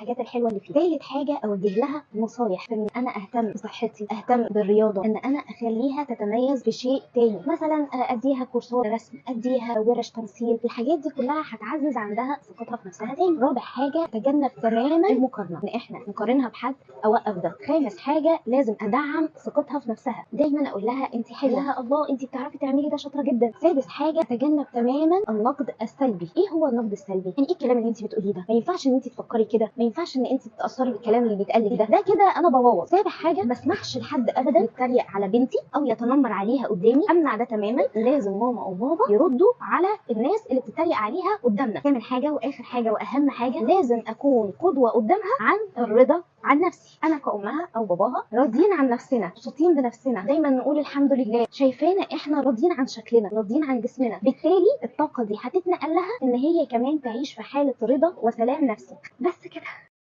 الحاجات الحلوة اللي فيه. ثالث حاجة اوجه لها نصايح في ان انا اهتم بصحتي، اهتم بالرياضة، ان انا اخليها تتميز بشيء تاني، مثلا اديها كورسات رسم، اديها ورش تمثيل، الحاجات دي كلها هتعزز عندها ثقتها في نفسها تاني. رابع حاجة اتجنب تماما المقارنة، ان احنا نقارنها بحد، اوقف ده. خامس حاجة لازم ادعم ثقتها في نفسها، دايما اقول لها انت حلوة، لها الله انت بتعرفي تعملي ده، شاطرة جدا. سادس حاجة اتجنب تماما النقد السلبي. ايه هو النقد السلبي؟ يعني ايه الكلام اللي انت بتقوليه ده؟ ما ينفعش ان انت تفكري كده، ما ينفعش ان انت تتاثري بالكلام اللي بيتقال لك ده، ده كده انا ببوظ. سابع حاجة ما اسمحش لحد ابدا يتريق على بنتي او يتنمر عليها قدامي، امنع ده تماما. لازم ماما او بابا يردوا على الناس اللي بتتريق عليها قدامنا. ثامن حاجة واخر حاجة واهم حاجة، لازم اكون قدوة قدامها عن الرضا عن نفسي، انا كأمها او باباها راضيين عن نفسنا، مبسوطين بنفسنا، دايما نقول الحمد لله، شايفانا احنا راضيين عن شكلنا، راضيين عن جسمنا، بالتالي الطاقة دي هتتنقل لها ان هي كمان تعيش في حاله رضا وسلام نفسي. بس كده.